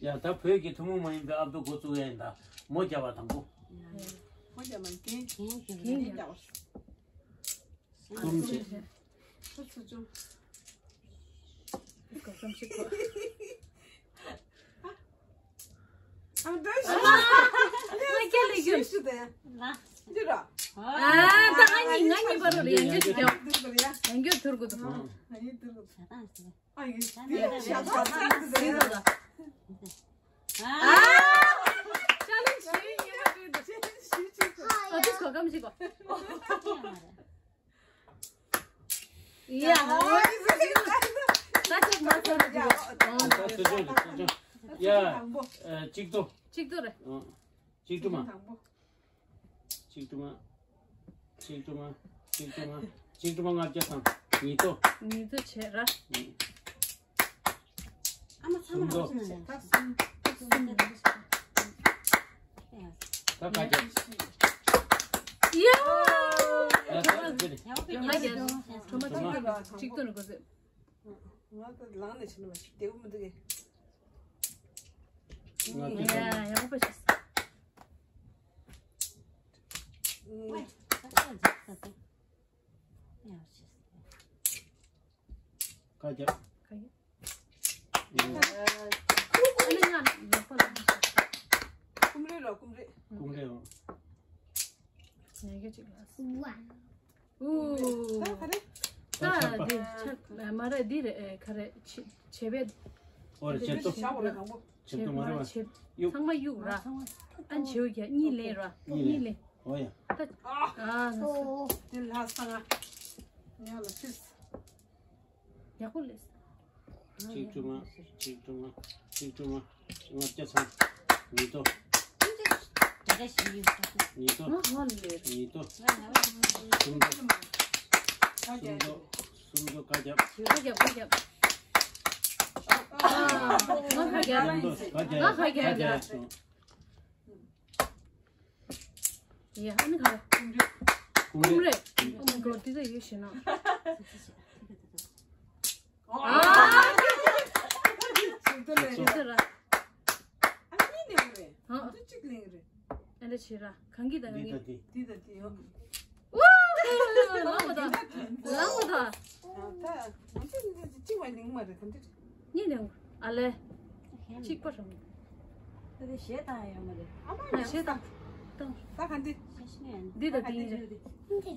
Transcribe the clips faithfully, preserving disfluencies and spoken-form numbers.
ཡ་ད་བོད་ཀྱི་ཐུན་མོང་མ་ཡིན་པའི་ཨ་མདོ་འགོ་བཙུགས་ཡ་ཡིན་ད། མོ་རྒྱབ་པ་དང་པོ། མོ་རྒྱབ་པ་རྒན། རྒན་རྒྱབ་པ། གསུམ་བྱས། ཁོ་ཚོ་བཅུ། ཨ་མདོ་ཞིག་ཨ་མ་སྐྱ་ལེགས་རྒྱུ། ཞུ་དེ། འདི་ར། ཨ་ད་ང་གཉིས་ང་གཉིས་བར་རུ་ཡང་རྒྱུ་ཞིག་རྒྱབ། འདི་ར་ཡ། ཡང་རྒྱུ་ཐུར་དགོས་འདུག་ཨ་ཡིན་འདི་ར། ཨ་ཡིན། འདི་ཞག་ཚ་ཚ་འདི་ར། ཨ། ཅ་ལེན་ཇི་ཡིན་ཡོད་པ་འདུག་ཅ་ལེན་ཇི་ཅིག་ཨ་འདི་གོ་སྐམ་ཞིག་གོ། ཡ། ད་ཅིག་མ་ཚོར་འདུག་ད་སུ་ཅོ་རེད་སུ་ཅོ། ཡ། ཨ་གཅིག་ཏོ། གཅིག་ཏོ་རེད། ཨ་གཅིག་ཏོ་མ། གཅིག་ཏོ་མ། གཅིག་ཏོ་མ། གཅིག་ཏོ་མ། གཅིག་ཏོ་མ་ལྔ་བརྒྱ་དང་ཉིས་ཏོ། ཉིས་ཏོ་བྱས་ར། ཨ་མ་ཚང་མ་སུམ་ཏོ། ལ་སུམ་ད་སུམ། ད་ཁ་རྒྱབ། ཡ། ཡ་ད་འདི་རེད། ཁ་རྒྱབ། གྲོ་མ་གྲོ་མ། གཅིག་ཏོ་ར་གཅིག་ཏོ་ནི་གོ་ཟེར། ང་ད་ལངས་ནས་ཕྱིན་ནས་མ་ཞིག་བདེ་པོ་མི་འདུག་གས། ང་ཡ་ཡག་པོ་བྱས། ཁ་རྒྱབ། ཁ་རྒྱབ། ཨ་ནི་ང་ཡག་པོ་ལ། ཀུམ་རེ་ར་ཀུམ་རེ། ཀུམ་རེ་ར། ཉལ་རྒྱུ་ཅིག་ལ། ཨུ། ད་ག་རེ། ད་ཆར་པ། འདི་ཆར་མ་རེད་འདི་རེད་ཨེ་ག་རེ་བྱེད་བྱེད་པས། ཨོ་རེད་བྱེད་ཏོ། བྱེད་པ་མ་རེད་བྱེད་ཏོ་མ་རེད་བ། ཚང་མ་གཡུག་ར། ཨ་ནི་བྱེའུ་རྒྱ་གཉིས་ལེན་ར་གཉིས་ལེན། ཨོ་ཡ། ད་ཨ་ང་སོ། འདི་ལྷ་ས་ང་ཡ་ལ་ཕྱིས། ཡག་པོ་ལས། གཅིག་ཀྲུ་མ། གཅིག་ཀྲུ་མ། གཅིག་ཀྲུ་མ། ལྔ་བརྒྱ་ཚང་། ཉིས་ཏོ། ཉིས་ཏོ། ང་ཧོན་ལེ། ཉིས་ཏོ། སུམ་ཏོ། སུམ་ཏོ། སུམ་ཏོ་ཁ་རྒྱབ། ཁ་རྒྱབ་ཁ་རྒྱབ། ང་ཁ་རྒྱབ། སུམ་ཏོ་ཁ་རྒྱབ། ང་ཁ་རྒྱབ། ཁ་རྒྱབ་སོང་། ཡ་ཨ་ནི་ག་རེ། ཀུམ་རེ། ཀུམ་རེ། ཨོ་མའི་གོཌ་འདི་ལ་ཡོད་ཤེ་ན། ཨ། ཇི་ལྟར་ར། ཨ་གཉིས་ལེན་རེད། ཨ་འདི་གཅིག་ལེན་རེད། ཨ་འདི་བྱེད་ར་གང་གི་དང་གང་གི། འདི་དང་འདི་ཡོད། ལངས་པ་དང་། ལངས་པ་དང་། ད་ང་ཚོ་འདི་གཅིག་བ་ལེན་མ་རེད་ག་འདི། གཉིས་ལེན། ཨ་ལེ། གཅིག་པ་རང་། ད་དེ་གཞས་བཏང་ཡ་ཡོད་མ་རེད། ཨ་མ་ཡ་གཞས་བཏང་། བཏང་། ད་ག་འདི། འདི་ད་འདི་ཡིན་རེད། འདི་འདུག་མ་ད་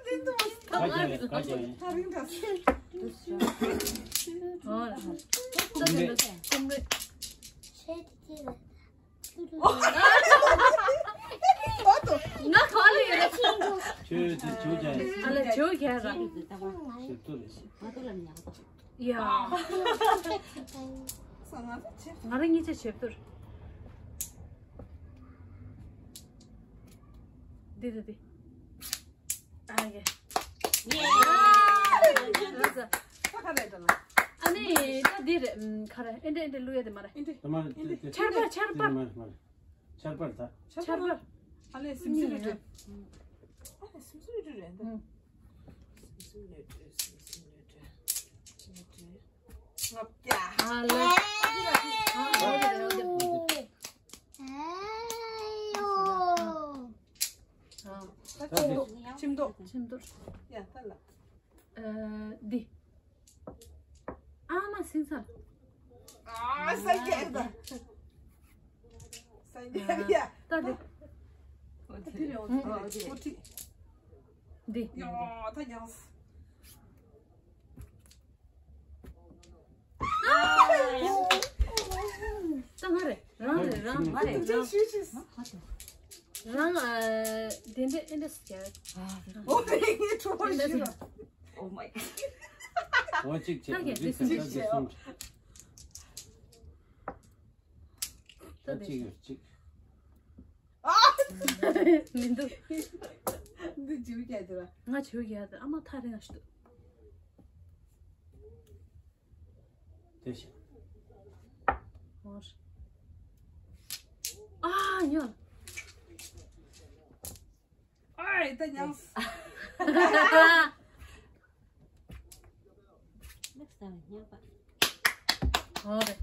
རིང་ད། ཨོ། ད་འདི་འདུག་ཀུམ་རེ། ང་ག་ལ་ཡོད་རེད། ཁྱོད་ཚོ་ཇོ་རྒྱག་ཨ་ལ་ཇོ་རྒྱག་ར། ཞིབ་ཏུ་རེད། ཡ། ང་རང་གཉིས་ཆ་ཆེབ་ཐུར། འདི་འདི་འདི། ཨ་ཡེ། ཡེ། ཨ་ནི་ད་འདི་རེད་ཁ་རེ་ཨེ་འདྲ་ཨེ་འདྲ་བླུག་ཡ་དེ་མ་རེད། ཨེ་འདྲ། ཆར་པ་ཆར་པ། ཆར་པ་ད། ཆར་པ། ཨ་ལས་སིམ་སིམ་རེད། ཨ་ལས་སིམ་སིམ་རེད་རེད་ད། སིམ་སིམ་རེད་རེད་སིམ་སིམ་རེད་རེད། ལྔ་བརྒྱ། ཨ་ལས། ཨ་ལས། ཨ། ཁྱིམ་ཐོག་ཁྱིམ་ཐོག་ཡ་ད་ལ། ཨ་འདི། ཨ་མ་སིང་ས། ཨ་ས་རྒྱལ་ད། ས་རྒྱལ་ཡ། ད་འདི། འདི་རེད་འོ་འདི་རེད་འོ་འདི། འདི། ཡ་ད་ཡང་། ད་ང་རེད། རང་རེད་རང་རེད་རང་རེད། རང་ཨ་དེ་འདྲ་ཨེ་འདྲ་ཟེར། ཨོ་མའི་གོ་ཌ། Oh my god. འོ་གཅིག་བྱས། ད་གཅིག་བྱས། ད་གཅིག་གསུམ། ད་གཅིག་ཡོད་གཅིག་མི་འདུག་འདི་བྱིའུ་རྒྱག་དེ་ར། ང་བྱིའུ་རྒྱག་དེ་ཨ་མ་ཐག་རིང་ང་ཞིག་འདུག་དེ་བཞིན། ཨ་ཉོ། ཨའི་ད་ཉམས། Next time ཉམས་པ། ཨོ་རེད།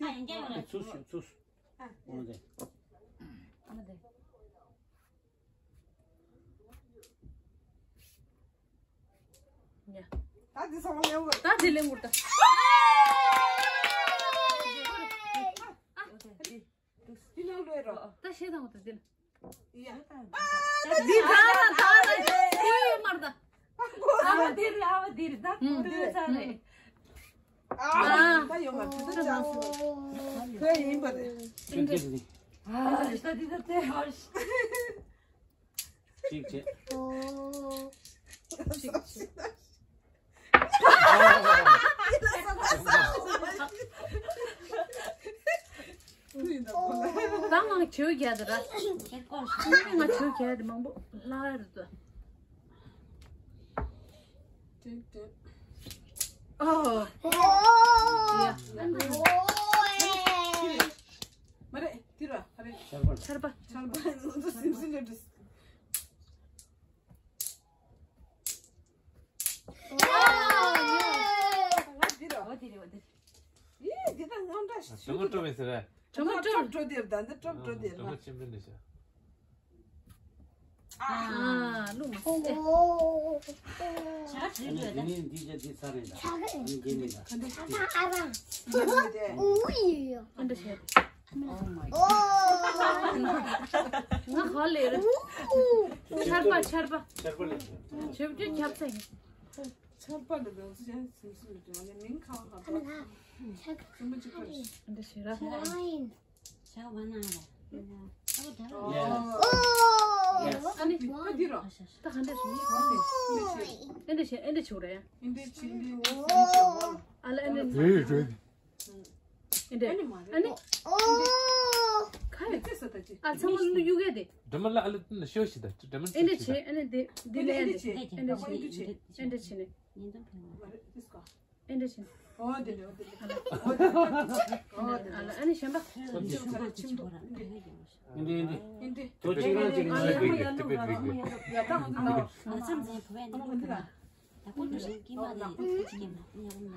ཨ་ཡང་བསྐྱར་ཡོང་རེད། ཚུར་ཤོག་ཚུར་ཤོག་ཨོ་རེད། ཨ་མ་དེ། ཡ། ད་འདི་ཚང་མ་ལེན་དགོས། ད་འདི་ལེན་དགོས་ད། འདི་ནང་ལོས་རོ། ད་ཤེས་དང་འོ་ད་འདི་ལ། ཡ། འདི་ད་ད་ད་ཡོད་མར་ད། ཨ་བ་འདིར་ཨ་བ་འདིར་ད་ཁོང་ཚོས་ཚར་རེད། ཨ། ད་ཡོང་བ་དེ་ཚོ་ཅག་སོ། ཁོས་ཡིན་པ་རེད། ཅི་འདྲ་རེད། ཨ་ད་འདི་ད་དེ་ཧ་ཤི། གཅིག་བྱས། གཅིག་བྱས། ད་ང་བྱིའུ་རྒྱག་དེ་ར། ང་བྱིའུ་རྒྱག་དེ་མང་པོ་ལྷག་རེད་དོ། ཨོ། ཡ། མ་རེད། དེ་ར་ཧ་རེད། ཆར་པ། ཆར་པ། ཆར་པ། ང་ཚོ་སིམ་སིམ་ལ་འགྲོ། ང་འདི་ར། འོ་དེ་རེད་འོ་དེ་རེད། ཡེ་འདི་ད་སྔོན་འདྲ་ཞིག་དྲི་མ་སྤྲོ་བའི་ཟེར་ར། དྲི་མ་སྤྲོ། སྤྲོ་དེ་ར་ད་འདི་སྤྲོ་སྤྲོ་དེ་ར། དྲི་མ་ཆེན་པོ་འདི་ཤ། ཨ་ལུ་མ་སེ། ཆ་དྲི་འདི་ནི་འདི་ཅག་འདི་ཚ་རེད་ད། ཨ་ནི་རྒྱན་མེད་ད། ཨ་འདྲ་བྱས། Oh my God. ང་ཧ་ལས་རེད། ཆར་པ་ཆར་པ། ཆར་པ་ལས། ཆོས་རྒྱལ་ཁྱབ་ཚ་ཡིན། ཆར་པ་ལ་དང་ཚོ་ཅན་སིམ་སིམ་ལ་དྲན་ནས་མིང་ཁ་བ་ཁ་པ། སིམ་པ་ཅིག་པ། འདི་ཞེ་ར། ཤ་བ་ན་ར། ཨོ་ད་ར། Yes. ཨ་ནི་ད་འདི་ར། ད་ག་འདྲ་ཞིག་ཡིན། ཨེ་འདྲ་ཞིག་ཨེ་འདྲ་ཞིག་རེད། ཨེ་འདྲ་ཞིག་འདི་ངོ་སིམ་ཞེ་བ། ཨ་ལ་ཨེ་འདྲ། ཨེ་འདྲ། ཨ་ནི། ཁ་ཡོད། ཨ་ཚང་མ་ལུ་གཡུག་གས་དེ། འདྲ་མ་ལ་ཨ་ལ་ཏི་ན་ཤོ་ཞིག་ད་འདྲ་མ་ཨེ་འདྲ་བྱེད། ཨ་ནི་དེ་འདི་ལ་ཨེ་འདྲ་བྱེད། ཨེ་འདྲ་བྱེད། ཨེ་འདྲ་བྱེད་ནས། ཨེ་འདྲ་བྱེད་ནས། ཨེ་འདྲ་བྱེད་ནས། ཨོ་དེ་ལས་ཨོ་དེ་ལས། ཨོ་དེ་ལས། ཨ་ནི་གཞན་པ། ཁྱིམ་ཚང་ཁྱིམ་ཚང་ཁྱིམ་ཚང་། ཨེ་འདྲ་ཨེ་འདྲ། ཨེ་འདྲ། དོ་ཅིག་རང་ཅིག་ཨ་ལ་ཡ་ལུ་ཡ་ལུ་ཡ་ལུ་ཡ་ལུ། ཡ་ད་ཧོ་དེ་ལ། ཨ་ཚང་ཚང་བུ་བས་ནི་ཧོ་དེ་ལ། ད་ཁོ་ནུ་ཞིག་གི་མ་རེད། ཁོ་ཅིག་གི་མ་ཡ་ལུ་ཡ།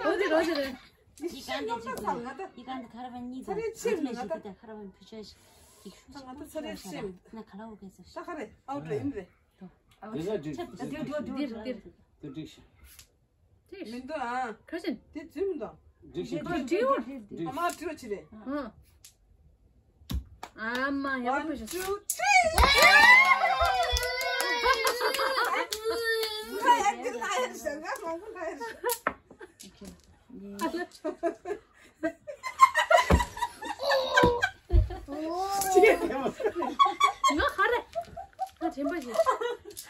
འོ་དེ་རོ་དེ་རེད། ཡི་ག་འདི་ཅིག་ཡི་ག་འདི་ཁ་ར་བ་གཉིས་དང་ཚ་རེ་ཆེ་མི་ང་ད། ཁ་ར་བ་ཕུ་ཆ་ཞིག་ཅིག་ཤུ་ང་ད་ཚ་རེ་ཆེ་མི་ན་ཁ་ལ་འོ་གེ་ཟེར་ཤ། ཁ་རེ་ཨའོ་ཏྲ་ཡིན་རེད། དེ་ལ་འགྲིག་འགྲིག་འགྲིག་འགྲིག་འགྲིག་འགྲིག་འགྲིག་ཤ། འགྲིག་མི་འདུག་ཨ། ཁ་ཤིན། དེ་ཚུལ་མི་འདུག་འགྲིག་ཤ། འགྲིག་འགྲིག་འགྲིག་ཨ་མ་དྲི་བ་ཆི་རེད། ཨ། ཨ་མ་ཡག་པོ་བྱུང་། One, two, three. ང་ཧ་རེ། ང་དྲན་པ་ཞིག་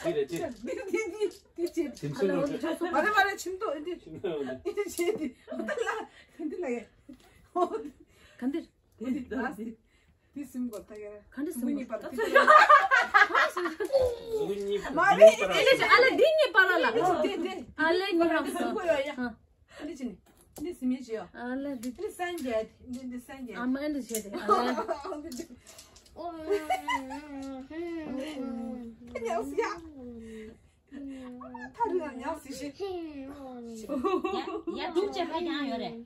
འདི་རེད་འདི། འདི་འདི་འདི་འདི་བྱེད། དེང་སང་ལོ། མ་རེད་མ་རེད་ཁྱིམ་ཐོག་འདི། ཁྱིམ་ཐོག་འདི། འདི་བྱེད་འདི། འདི་ལ་འདི་ལ་ཡ། ག་འདིར། འདི་འདི་འདི་སིམ་གོ་ད་ཡ། ག་འདི་སིམ་གོ། གཉིས་པར་འདི། གཟུགས་གཉིས། མ་རེད། འདི་ལས་ཨ་ལ་འདི་གཉིས་པར་ལ། འདི་འདི། ཨ་ལས་གཉིས་རང་སོ། ཨ། འདི་ཅི་ནི། འདི་སིམ་མི་བྱེད་ཡ། ཨ་ལ་འདི། འདི་སན་རྒྱལ། འདི་འདི་སན་རྒྱལ། ཨ་མ་འདི་བྱེད་དེ། ཨ་ལ། འདི་ཉལ་སི་ཡ། ཐ་རི་ལ་ཉལ་སི་ཤི། ཡ་ཡ་དུག་ཅེ་ཧ་ཀྱང་ཡོད་རེད།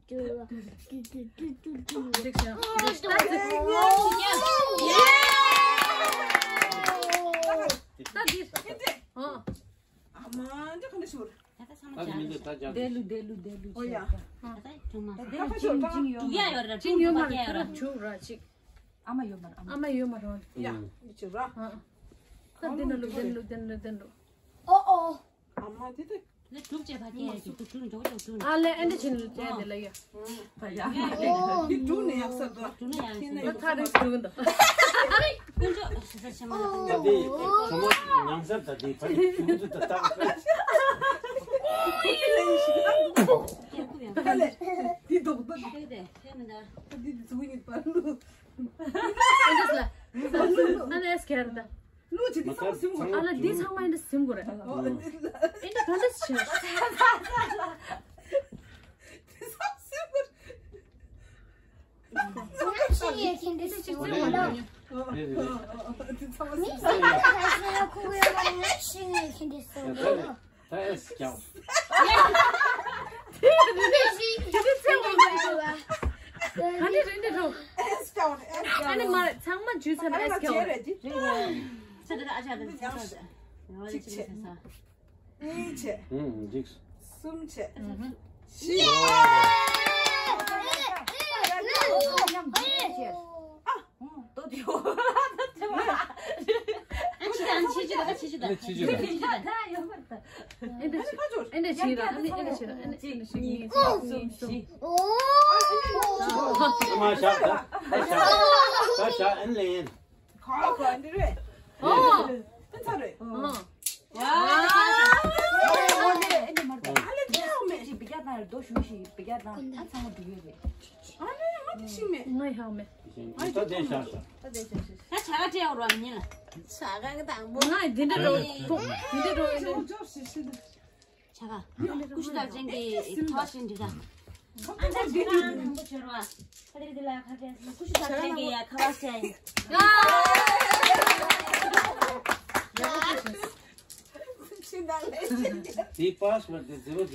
འགྲིག་ཤག་ད་འདི། ཨ་མ་འདི་ག་འདྲ་ཞིག་རེད། ད་ད་ཚང་མ་ད་མི་འདུག་ད་ཅག་དེ་ལུ་དེ་ལུ་དེ་ལུ། ཨོ་ཡ། ད་ད་ཅུང་མ་ད་ད་ཁ་ཆོ་ད། འཇིག་ཡོད་མ་རེད། ཁ་ཆོ་ད། ཨ་མ་ཡོད་མ་རེད། ཨ་མ་ཡོད་མ་རེད། ཡ་འདི་ཆུ་ར། ཨ་ད་འདི་ན་ལུ་དེ་ལུ་དེ་ལུ་དེ་ལུ། ཨོ་ཨོ། ཨ་མ་དེ་ད། ལས་དྲུག་བྱས་ཕ་སྐྱེ་ཡ་ཅིག་དྲུག་དྲུག་འཇོག་འཇོག་དྲུག་ཨ་ལས་ཨེ་འདྲ་བྱས་ནས་བྱས་དེ་ལ་ཡ། ད་ཡ། འདི་དྲུག་ནས་ཡག་ས་འདུག་དྲུག་ནས་ཡག་ས་འདུག་ད་ཐག་རིང་དྲུག་འདུག་ཨ་ནི་དཀོན་མཆོག་ཞེ་ས་ཞེ་མ་ལ་ད་དེ་ཇོ་མོ་ཉམས་ས་ད་དེ་ཕ་རི་ཁྱུང་ཚུ་ད་ད་ད་ལས་འདི་དོག་ད་ད་དེ་དེ་མི་ད་ད་འདི་འདི་ཚུགས་ཡིན་པ་ལུ། ཨེ་འདྲ་ས་ཨ་ནི་ཨེ་སྐྱར་ད། ལུག་ཅིག་འདི་ཚང་མ་སིམ་དགོས། ཨ་ལ་འདི་ཚང་མ་ཨེ་འདྲ་སིམ་དགོས་རེད། ཨོ་འདི་ལ། ཨེ་འདྲ་ག་འདྲ་བྱེད། འདི་ཚང་མ་སིམ་དགོས། You can just throw it out. Me, somebody has to cook it when I'm not sure you can just throw it out. ད་ཨེ་སྐྱོ། ཨ་ནི་རེད་འདི་འགྲོ། ཨེ་སྐྱོ། ཨེ་སྐྱོ། ཨ་ནི་མ་རེད། ཚང་མ་འཇུས་ཚར། ཨེ་སྐྱོ། ཚེ་འདི་ཨ་ཅག་འདི་ཚེ་ཚེ་ཚེ། གཉིས་བྱས། ཨུམ། འགྲིག་གསུམ་བྱས། བཞི། ཨ། ཏོ་ཏི་ཡོ། ཨ་ཆི་ཨ་ཆི་ཆི་ད་ཆི་ཆི་ད། ཨ་ཆི་ཆི་ད། ཨེ་འདྲ་ཆི། ཨེ་འདྲ་ཆི་ར། ཨ་ནི་ཨེ་འདྲ་ཆི་ར། ཨ་ནི་ཨེ་འདྲ་ཆི། གཉིས་གསུམ་གསུམ། ཨོ། ཨ་མ་ཤ་ད། ད་ཤ། ད་ཤ་ཨན་ལེན། ཁ་ཁ་འདི་རེད། ཨོ། ཨེ་ཚ་རེད། ཨོ། ཡ། ཨ་ལེ་ཨེ་འདི་མར་ད། ཨ་ལེ་ཐལ་མེད། ཞིག་བི་ཀ་དང་རྡོ་ཞུ་ཞིག་བི་ཀ་དང་ཨ་ཚང་མ་འདུག་ཡོད་རེད། ཨ་ལེ་ང་འདི་ཤིང་མེད། ང་ཡང་མེད། ད་དེ་ཤ་ཤ། ད་བྱ་ག་སྤྲད་འོར་བ་མིན་ལ། བྱ་ག་གི་དང་པོ། ང་འདི་འདྲ་རོ། འདི་འདྲ་རོ། ཅོབ་ཅོབ་ཞིག་ཞིག་ད། བྱ་ག་ཀུ་ཤུ་དར་ཅན་གྱི་ཐོག་ཤིང་འདི་ད། ཨ་ད་ཅི་རང་མང་པོ་བྱོས་རོགས། ཁ་དེ་དེ་ལ་ཁ་དེ་ཀུ་ཤུ་དར་ཅན་གྱི་ཡ་ཁ་བ་ཤ་ཡིན། ཤིང་ད་ལས་ཤིང་། དེའི་པཱ་སི་ཝར་ཌི་དེ་ཛི་རོ་ཛི་རོ།